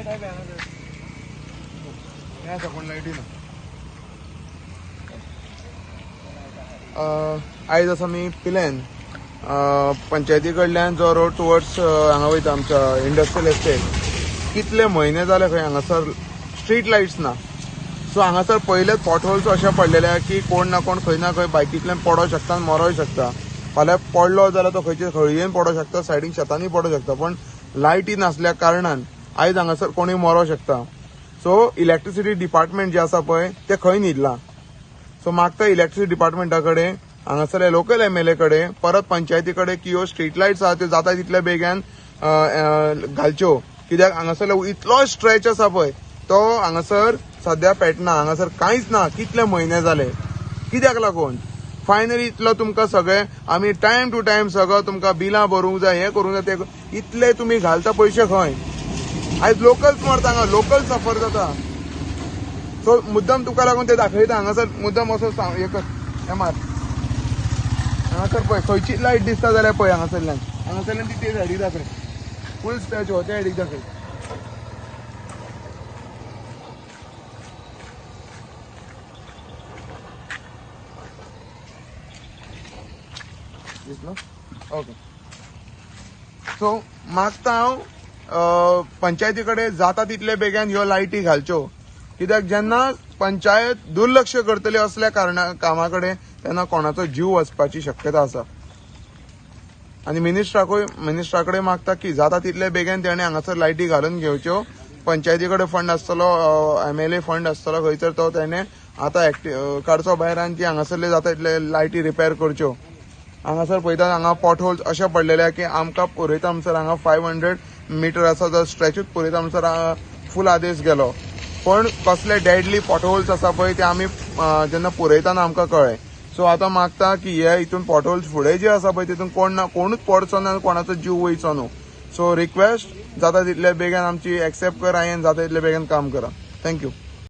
Light आहे हांगा कोण लायटी ना. आयज आसा आमी पिलेन पंचायती कडल्यान जो रोड टुवर्ड्स हांगा वयता आमच्या इंडस्ट्रियल एस्टेट, कितले म्हयने जाले खंय हांगासर स्ट्रीट लायट्स ना. सो हांगासर पयलेच पॉटहोल्स अशे पडलेले की कोण ना कोण खंय ना खंय बायकींतल्यान पडोंक शकता आनी मरोंक शकता. फाल्यां पडलो जाल्यार तो खंयचे खळयेन पडोंक शकता, सायडीन शेतांनी पडोंक शकता, पण लायटी नासल्या कारणान आयज हांगासर कोणूय मरोंक शकता. सो इलेक्ट्रिसिटी डिपार्टमेंट जे आसा पळय ते खंय न्हिदलां. सो मागता इलेक्ट्रिसिटी डिपार्टमेंटा कडेन, हांगासरल्या लोकल एमएलए कडेन, परत पंचायती कडेन की ह्यो स्ट्रीट लायट्स आहा त्यो जाता तितल्या बेगीन घालच्यो. कित्याक हांगासरलो इतलो स्ट्रेच आसा पळय तो हांगासर सद्या पेटना, हांगासर कांयच ना, कितले म्हयने जाले. कित्याक लागून फायनली इतलो तुमकां सगळें आमी टायम टू टायम सगळं तुमकां बिलां भरूंक जाय, हें करूंक जाय, ते इतले तुमी घालता पयशे खंय. आयज लोकल्स मरता हांगा, लोकल सफर जाता. सो मुद्दम तुका लागून ते दाखयता हांगासर मुद्दम असो हें कर, हें मार हांगासर पळय खंयची लायट दिसता जाल्यार पळय हांगासरल्यान, हांगासरल्यान ती ते सायडीक दाखय, फूल स्ट्रेच हो त्या सायडीक दाखय. दिसलो? ओके. सो मागता हांव पंचायती कडेन जाता तितले बेगीन ह्यो लायटी घालच्यो. कित्याक जेन्ना पंचायत दुर्लक्ष करतली असल्या कारणा कामा कडेन तेन्ना कोणाचो जीव वचपाची शक्यता आसा. आनी मिनिस्टराकूय मिनिस्टरा कडेन मागता की जाता तितले बेगीन तेणें हांगासर लायटी घालून घेवच्यो. पंचायती कडेन फंड आसतलो, एमएलए फंड आसतलो खंयसर, तो तेणें आतां एक्टिव काडचो भायर आनी ती हांगासरले जाता तितले लायटी रिपेर करच्यो. हांगासर पळयता हांगा पॉटहोल्स अशे पडलेले की आमकां पुरयता म्हणसर हांगा 500 मिटर आसा जो स्ट्रेचूच पुरयता म्हणसर फूल आदेश गेलो. पण कसले डेडली पॉटहोल्स आसा पळय ते आमी जेन्ना पुरयतना आमकां कळ्ळें. सो आतां मागता की हे हितून पॉटहोल्स फुडें जे आसा पळय तितून कोण ना कोणूच पडचो ना, कोणाचो जीव वयचो न्हू. सो रिक्वेस्ट जाता तितले बेगीन आमची एक्सेप्ट करा आनी जाता तितले बेगीन काम करा. Thank you.